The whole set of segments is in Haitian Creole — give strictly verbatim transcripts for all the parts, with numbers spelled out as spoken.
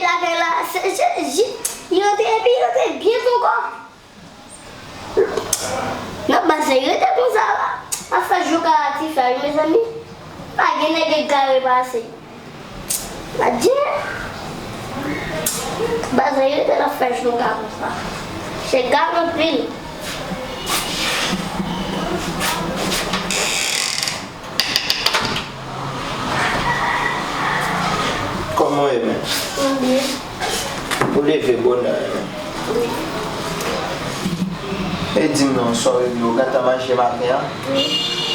Bagay la, se, se, li rantre epi li rantre byen ankò. Nan baz la, li rete konsa la. Afè Joka a ti fè, mezanmi. Pa gen nèg egare pase. Adye. Baz la, li rete nan afè Joka konsa. Se gade anpil. Kòman w ye, men? Mwen byen. Ou leve bonè, men. Wi. E di m non, sa w rele, ou gentan manje maten an? Wi.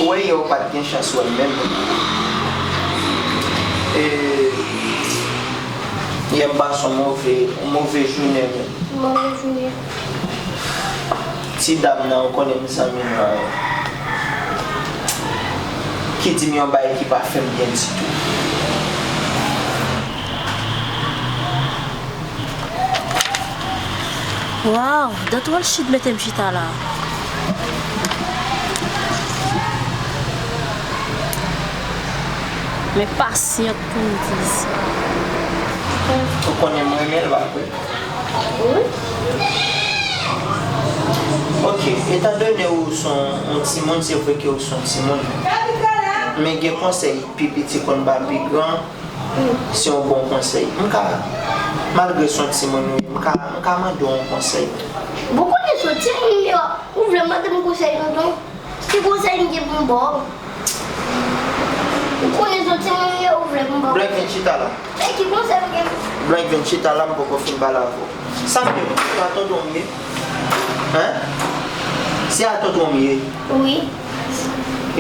Ou wè yè ou pa t gen chans wè m menm. E yè m pase yon move, yon move jounen, men. Move jounen. Ti dam nan, ou konnen m zanmi nou avè l. Ki di m yon bagay ki pa fè m byen ditou. Waw, dat w al chit mete m chita la. Men pasyant pou m di sa. Ou konnen m renmen l, pa vre? Wi. Ok, etandone ou se yon timoun, se vre ke ou se yon timoun. Men gen konsèy pi piti konn ba pi gran, se yon bon konsèy. M ka, malgre se yon timoun ou ye, m ka, m ka mande w yon konsèy. Bon, konnen se yon timoun m ye, ou vle mande m konsèy tonton? Ki konsèy m gen pou m ba w? Ou konnen se yon timoun m ye, ou vle m ba w? Blank, vin chita la. E ki konsèy ou gen pou m? Blank, vin chita la, m poko fin pale avè w. Sa m ye, se a tonton m ye? Hein? Se a tonton m ye? Wi.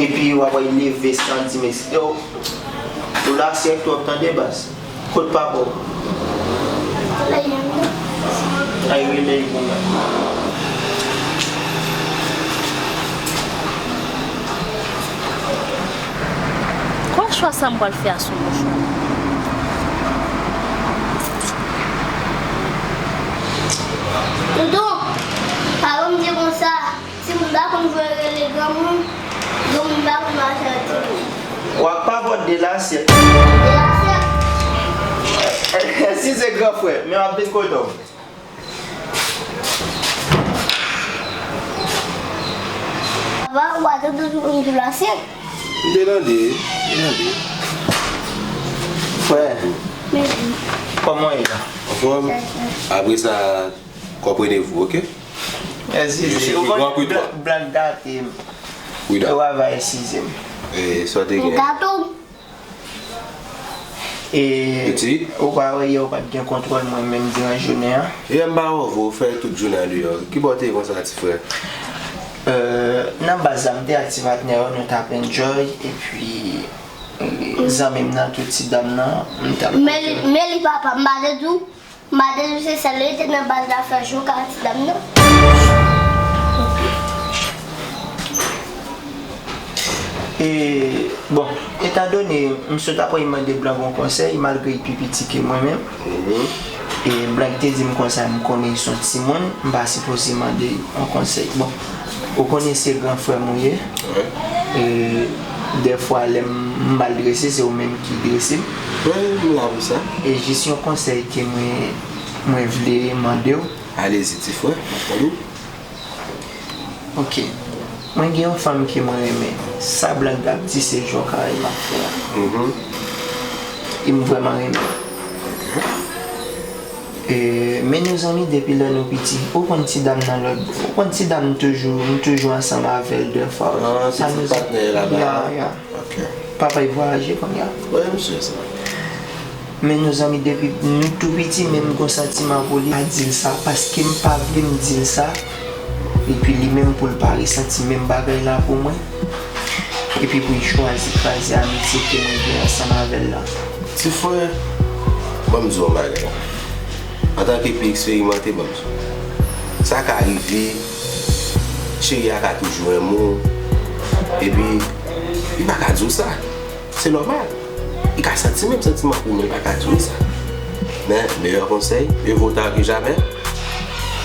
Epi w ap wè l leve san di mèsi. Yo, ou lasyèt twòp tande baz. Kot papa w? Ay, relèy pou mwen. Kwa chwa sa m pral fè a sou mouchwa? Tonton, papa m di konsa, timoun pa konn jwe rele granmoun, granmoun pa konn mache ak timoun. W ap pa vòt de lasyèt. De lasyèt. Eskize gran frè, men m ap vin kote w. Papa, ou pa tande sou konn sou lasyèt? M te tande, m te tande. Frè, kòman w ye la? Anfòm. Apre sa, konprenevou, oke? Eskize, ou konnen blan gate m. Travay, eskize m. E sa w te gen? Gate w. E ou pa wè yè ou pa t gen kontwòl mwen menm diran jounen an? Yè m pa wè w vre, ou fè tout jounen an deyò. Kibò w te ye konsa, ti frè? Euh, nan baz la, m te ak ti patnè yo, nou t ap enjoy, epi zanmi m nan tou, ti dam nan, m t ap. Men li, men li papa m pa te di w. Madan José sèl li te nan baz la fè jou ka ti dam nan. E, bon, etandone m sot apre mande Blan yon konsèy, malgre l pi piti ke mwen menm, e Blan te di m konsa, m konnen l se yon timoun, m pa sipoze mande l yon konsèy. Bon, ou konnen se gran frè m ou ye. E, dèfwa, lè m mal drese, se ou menm ki drese m. Wi, m la pou sa. E jis yon konsèy ke mwen, mwen vle mande w. Alezi, ti frè, m ap tann ou. Ok. Mwen gen yon fanm ke mwen renmen. Sa Blan ap di se Joka l ap fè a. E m vrèman renmen l. E, men nou zanmi depi lè nou piti. Ou konn ti dam nan lòt bò. Ou konn ti dam toujou, m toujou ansanm avè l dèfwa. Ah, se ti patnè laba a? Ya, ya. Ok. Papa l vwayaje kounye a. Wi, m sou sa. Men nou zanmi depi nou tou piti, men m gon santiman pou li. M pa di l sa, paske m pa vle m di l sa. Epi li menm pou l pa resanti menm bagay la pou mwen. Epi pou l chwazi kraze amitye ke mwen gen ansanm avè l la. Ti frè, ban m di w yon bagay. Antanke pi eksperimante, ban m di w. Sa ka rive, cheri a ka toujou renmen w. Epi, li pa ka di w sa. Se nòmal. Li ka santi menm santiman pou ou, men li pa ka di w sa. Men, meyè konsèy, mieux vaut tard que jamais,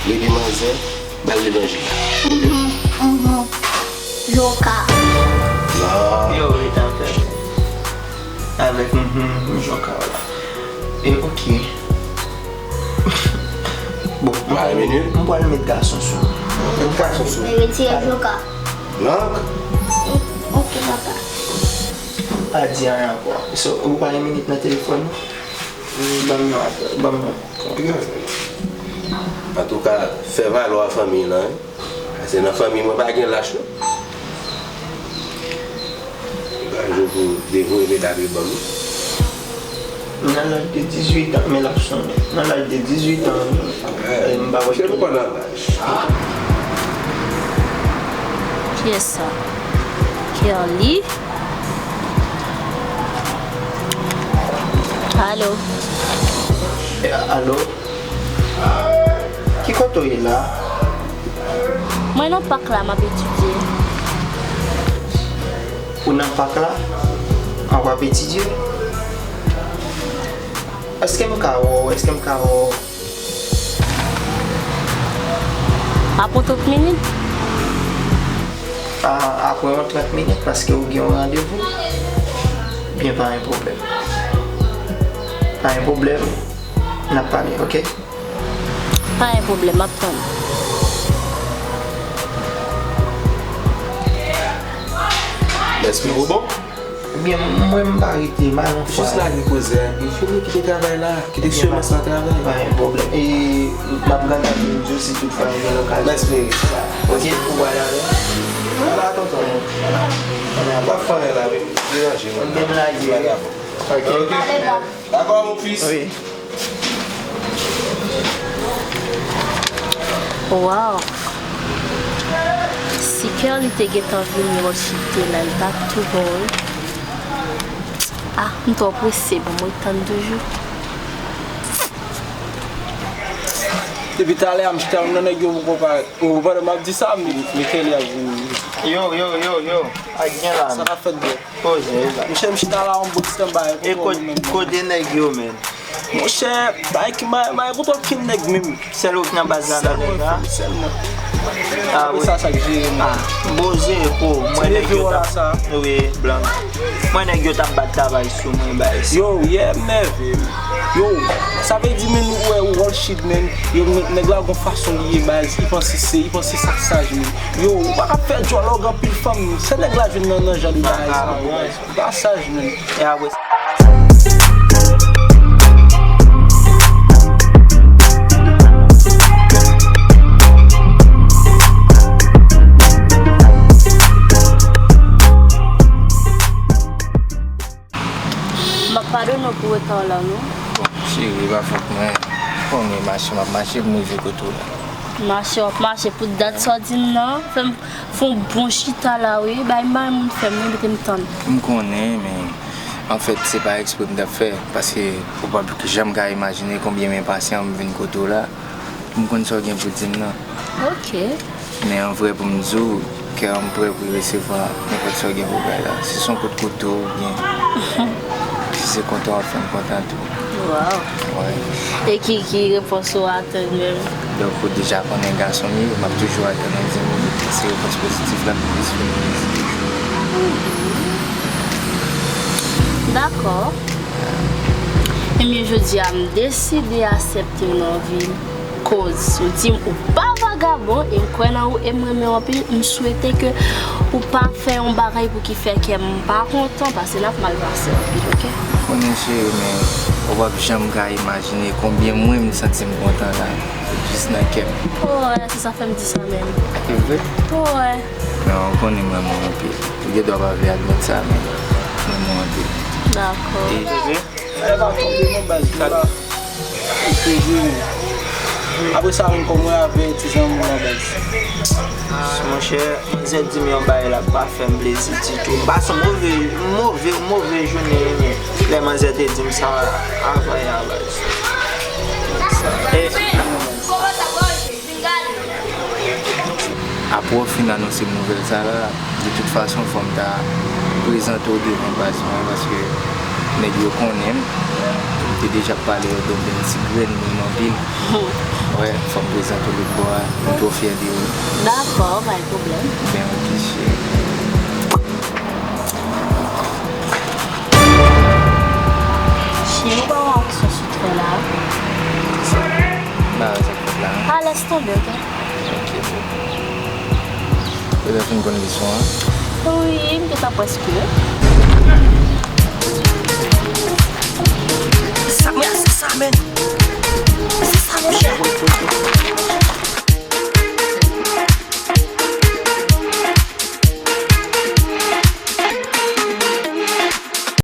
rele manzè, ba l levanjil la. Oke? Joka. Yo, wi, dakò. Avèk, mhm, Joka, vwala. E, oke. Ay, minit. M pral met gason sou ou. Met gason sou ou. Mwen retire joka. Lang? Ok, papa. Pa di anyen ankò. So, ou pa gen minit nan telefòn ou? Ban m nan apèl. Ban m nan. Antouka, fè valè w a fanmi lan, wi. Paske nan fanmi mwen pa gen lach, non. Li pa jou pou devoye medam yo ban m. Nan laj de dizuit an, men l ap sonnen. Nan laj de dizuit an, eh, m pa wè. Kiyès sa? Kerly? Alo? Eh, alo? Ki kote w ye la? Mwen nan pak la, m ap etidye. Ou nan pak la? An w ap etidye? Èske m ka wè w? Èske m ka wè w? Apre yon trant minit? A, apre yon trant minit, paske ou gen yon randevou? Byen, pa gen pwoblèm. Pa gen pwoblèm. N ap pale, oke? Pa gen pwoblèm, m ap tann. Mèsi pou bon. Ebyen, mwen, m pa rete, m al yon fwa. Jis lage koze a, epi fini, kite travay la, kite semans lan travay. Pa gen pwoblèm. E, m ap gade avè w si toutfwa m gen lokazyon. Mèsi, Meri. Oke, ou pral avè m? Ala, tonton. W ap fè anyen la, wi. Deranje mwen. Ebyen, m lage. Oke. Dakò, mon fils. Wi. Wow! Si Kerly te gentan vini, World Shit te la, li t ap tou bon, wi. Ah, m twò prese, bon, mwen tann toujou. Depi talè a, m chita, m nan nèg yo poko parèt. Ou pandan m ap di sa, m, m, Kerly ap vini. Yo, yo, yo, yo. Ak gen la. Sa k ap fèt, bro? Poze la. Monchè, m chita la, yon bout standby. E kote nèg yo, menm? Monchè, bay ki may, may kontre okenn nèg menm. Sèl ou k nan baz la nan nèg la? Sèl mwen. Ah, wi. Sa, sa k jere mwen. Ah, poze, po. Mwen nèg yo t ap, wi, blan. Mwen nèg yo t ap bat travay sou mwen, bay. Yo, yeah, m nève. Yo, sa vle di, menm, ou wè, ou World Shit, menm. Yo, nèg la gon fason li ye, baz. Li panse se, li panse sa k saj, menm. Yo, ou pa ka fè djòlòg anpil fanm. Se nèg la jwenn nan, nan jan de bagay sa, yo, baz. Pasaj, menm. E apre sa. M ap padone w pou reta w la, non. Bon, cheri, e pa fòt mwen. Konnen mache, m ap mache pou m rive kote w la. Mache, w ap mache pou dat sa w di m nan. Fè m Fè yon bon chita la, wi. Bay m, bay moun fè m, wi, mete m tann. M konnen, men, anfèt, se pa ekspre m t ap fè, paske ou p ap janm ka imajine konbyen m enpasyan pou m vin kote w la, pou m konn sa w gen pou di m nan. Ok. Men an vrè, pou m di w, kè m prè pou l resevwa nenpòt sa w gen pou bay la. Si se yon kout kouto oubyen si se kontan w ap fè m kontan tou. Waw. Wi. E ki, ki repons ou atann menm? Donk, ou deja konnen gason m ye, m ap toujou atann yon ti minit. Se repons pozitif la pou plis fè m plezi toujou. Dakò. Ebyen, jodi a, m deside aksepte w nan vi m. Koz ou di m ou pa vagabon e m kwè nan ou e m renmen w anpil. M swete ke ou pa fè yon bagay pou ki fè kè m pa kontan, paske n ap mal pase anpil, oke? Konnen cheri, men ou p ap janm ka imajine konbyen mwen m santi m kontan la, jis nan kè m. Owè, se sa fè m di sa menm. E vre? Owè. Men ou konnen m renmen w anpil. Ou gen dwa pa vle admèt sa, men m renmen w anpil. Dakò. E vre? E pa tonbe non, baz, kaka. Ou te jere. Apre sa, menm kòm mwen avè ti zanmi w la, baz. Monchè, manzè di m yon bagay la pa fè m plezi ditou. M pase yon move, move, move jounen lè manzè te di m sa avan yè a, baz. E, apre w fin anonse m nouvèl sa la, de tout fason, fò m ta prezante w devan baz mwen, paske nèg yo konnen m. M te deja pale yo de m, ti grenn moun anpil. Wi, fò m prezante w lòt bò a. M twò fyè de ou. Dakò, pa gen pwoblèm. Ben, ok, cheri. Cheri, ou pa wè aksyon sou trè la? Ba, sa k fèt la? Alè Tonbe, ok? Ok, ok. Ou te fin konn leson an? Wi, m gentan prèske. Sa, mwen, se sa, men.